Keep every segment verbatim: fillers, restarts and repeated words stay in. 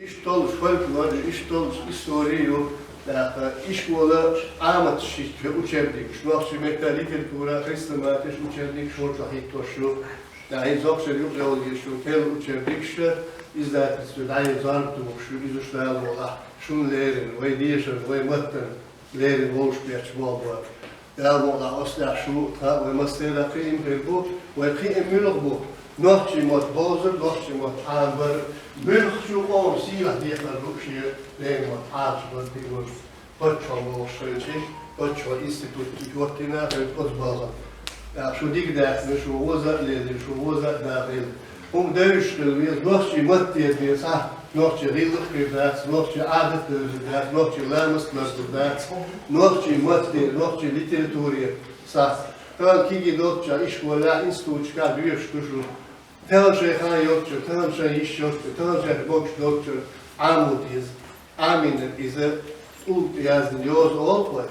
Иштта долчу фольклор ю, иштта долчу истори ю, тӀаккха ишкола Ӏаматаш йича учебникаш, нохчийн меттан литература, хрестоматеш учебникаш вочу хӀиттош ю. ТӀаккха иза зокшер юкъа йолу шу, тел учебникаш, издательство дӀа иза зорба тухуш ю, иза уьш Дала мукъалахь шуна леррина, вай дешарна, вай маттана леррина вовшахкхеташ болх бара. Дала мукъалахь оцу тӀехь шу, тхан а вай массеран а кхиам хир бу, вай кхиам муьлха бу? Нохчийн мотт бовзар, нохчийн мотт Ӏамабар, муьлххачу къоман сийлахь декхар ду шен леррина мотт Ӏамабар, дика вара. Паччахьо бохуш хилча, паччахьо институт чу хӀоттийна хилча оцу балхана. ТӀаккха шу дика даьхна, шу воза а лелийна, шу воза а дахийна. ХӀума девзаш хила веза, нохчийн маттера бен схьа, нохчийн гӀиллакх хир дац, нохчийн Ӏадат девзар дац, нохчийн ламаст лардар дац, нохчийн маттера, нохчийн литературера схьа. Тахана кегий долччохь ишколехь, институташкахь доьшуш ду шу. Тахана шайн хан йолччуьра, тахана шайн йиш йолччуьра, тахана шайн боккхаш долччуьра Ӏамо деза. Ӏамийнарг иза тӀулг тӀе яздина йоза олу вай.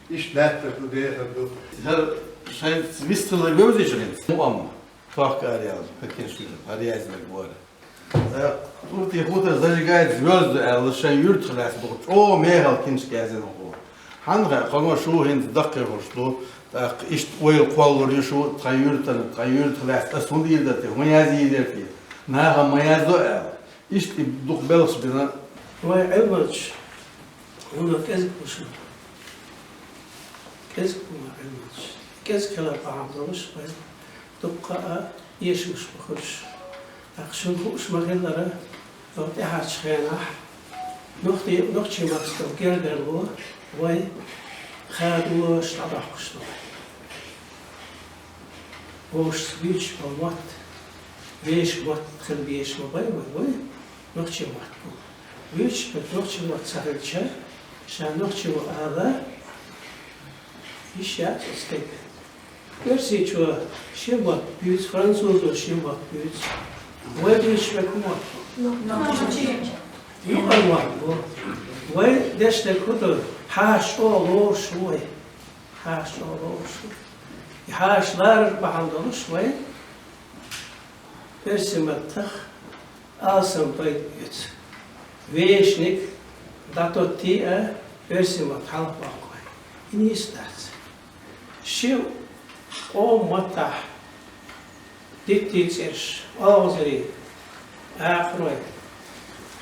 Иштта лаьттар ду, дехар ду. ХӀара шайн вистхилар вевзича хӀинца, мукъамма, тохка ара яьлла, хӀара киншка, хӀара яздинарг вара. Э, туртий хутар зажигает звёзды аьлла, шайн юьртах лаьцна боху, чӀогӀа мехала киншка яздина хӀокхо. Хьанна хаьа, кхано шу хӀинца даккхий хӀорш ду, тӀаккха иштта ойла кхоллалур ю шу тхан юьртана, тхан юьртах лаьцна ас хӀунда йийр дара те, хӀун яздийр дара те, наха ма яздо аьлла. Иштта и дукха белхаш бина. Вай Ӏилманчаш, хӀунда кӀезиг бу шуна? КӀезиг бу вай Ӏилманчаш. КӀезиг хилар бахьана долуш вай дуккха а эшамаш бу хуьлуш. ТӀаккха шуна хууш ма-хиллара, тӀаьхьарчу хенахь нохчи-, нохчийн мостагӀа гергарло вай хадош дӀадоккхуш ду вай. Вовшашца буьйцуш болу мотт, вешан мотт хила безаш ма бай вай, вай нохчийн мотт бу. Буьйцуш берг нохчийн мотт ца хилча, ша нохчи ву ала йиш яц оцу стеган. Оьрсичо шен мотт буьйцу, французо шен мотт буьйцу. Вай буьйцуш берг хӀун мотт бу? Юкъара мотт бу. Вай деш дерг хӀун ду? Хьаша чӀогӀа лоруш ву вай. Хьаша чӀогӀа лоруш ву. И хьаша ларар бахьана долуш вай оьрсийн маттах алсам пайда оьцу. Вешаниг дӀатоттий а, оьрсийн мотт хьалха боккху вай. И нийса дац. Шен къоман маттахь диттийн цӀераш, оагӀазарий, акхарой.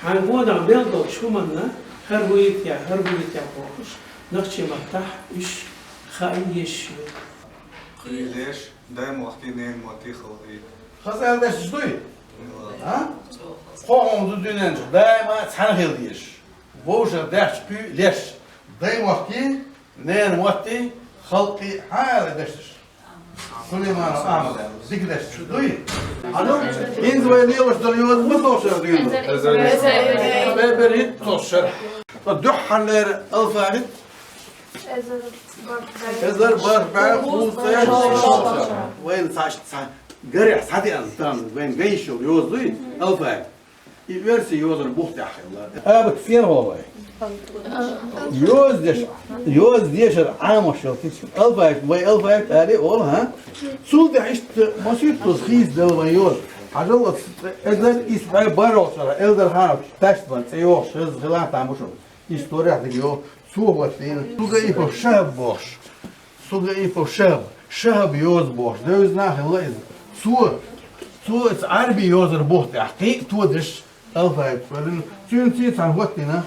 Хьан гонах мел долчу хӀуманна хӀара вуйта я, хӀара вуйта я бохуш, нохчийн маттахь уьш хаам езаш ю. Кхуьйлеш, дай мотти, ненан мотти халкъий. Хаза аьлла дешнаш дуй? А? Кхо хӀума ду дуьнен чу, даима а цхьаьна хила дезаш. Вовшах даьхча кхуьйлеш, дай мотти, ненан мотти, халкъий, хьан аьлла дешнаш? Сулейманов Ахьмада, дика дешнаш дуй? Хьан ду? ХӀинца вай лелош долу йоза ма тосуш дуьйна? Эзар. Эзар. Эзар. Ткъа дуьххьарлера алфавит? Эзар бархӀ бӀе кхузткъе шолгӀа. Вайна цхьа, цхьа, гарехь схьадеана тахана, вайна ган йиш йолу йоза дуй? Алфавит. И оьрсийн йозанан бух тӀехь хилла. Абат, сенахь ву вай? Йоза деш, йоза дешар Ӏамош йолу кхин а. Алфавит, вай алфавит аьлла олу, хӀа? Цул тӀаьхьа иштта масийттаза хийцаделла вайн йоза. Хьажал оцу эзар исс бӀе бархӀалгӀачу шарахь Эльдарханов Таштман цӀе йогӀуш хезна хилла там бу шуна. Историехь дика йогӀу. Цо хӀоттийна. Сугаипов Шахьаб бохуш. Сугаипов Шахьаб, Шахьаб йоза бохуш, девзина а хилла иза. Цо, цо иза Ӏарбийн йозанан бух тӀехь кхин а тодеш, алфавит кхоьллина. Цуьнца цхьаьна хӀоттийна,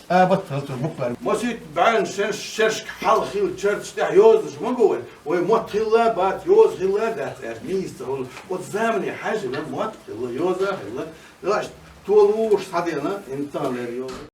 абат хилла цуьнан букварь. Масийтта бӀеннаш шерш-, шершка хьалха хилла чарташ тӀехь йозанаш ма го вай. Вай мотт хилла а бац, йоза хилла а дац аьлча, нийса ца хуьлу. Оцу замане хьаьжжина мотт а хилла, йоза а хилла. Делахь, толуш схьадеана, хӀинца таханлера йоза.